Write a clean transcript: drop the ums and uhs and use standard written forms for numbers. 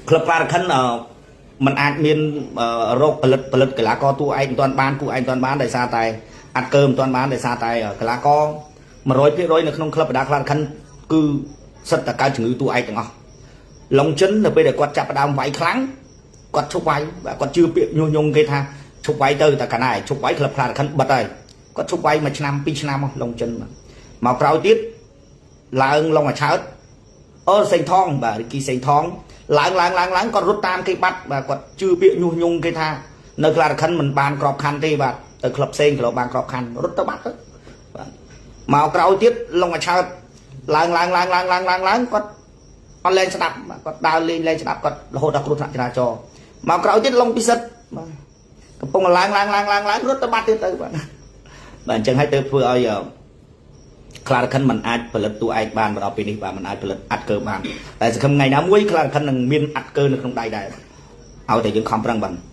ក្លឹបខ្លារខិនมันអាចមានរោគផលិតផលិតកីឡាករតួឯកមិនទាន់បានគូឯកមិនទាន់បានដោយសារតែអាត់កើមិនទាន់បានដោយសារតែកីឡាករ100%នៅក្នុងក្លឹបបដាខ្លារខិនគឺសិតតែកើតជំងឺតួឯកទាំងអស់ឡុងចិននៅពេលដែលគាត់ចាប់ផ្ដើមវាយខ្លាំងគាត់ឈប់វាយបាទគាត់ជឿពាក្យញុះញង់គេថាឈប់វាយទៅតែកាលណាឯងឈប់វាយក្លឹបខ្លារខិនបិទហើយគាត់ឈប់វាយមួយឆ្នាំពីរឆ្នាំឡុងចិនមកក្រោយទៀតឡើងឡុងអាឆើតអូសេងថងបាទរីគីសេងថងឡើងឡើងឡើងឡើងគាត់រត់តាមគេបាត់បាទគាត់ជឿពាក្យញុះញង់គេថានៅក្លារខិនមិនបានក្របខ័ណ្ឌទេបាទទៅក្លឹបផ្សេងក្លឹបបានក្របខ័ណ្ឌរត់ទៅបាត់ទៅបាទមកក្រោយទៀតឡុងអាឆើតឡើងឡើងឡើងឡើងឡើងឡើងឡើងគាត់អត់លែងស្ដាប់បាទគាត់ដើរលេងលែងស្ដាប់គាត់រហូតដល់គ្រោះថ្នាក់ចរាចរណ៍មកក្រោយទៀតឡុងពិសិដ្ឋបាទកំពុងឡើងឡើងឡើងឡើងឡើងរត់ទៅបាត់ទៀតទៅបាទបាទអញ្ចឹងហើយទៅធ្វើឲ្យខ្លារខិនមិនអាចផលិតតួឯកបានមកដល់ពេលនេះបាទមិនអាចផលិតអាត់កើបានតែសង្ឃឹមថ្ងៃណាមួយខ្លារខិននឹងមានអាត់កើនៅក្នុងដៃដែរឲ្យតែយើងខំប្រឹងបាទ។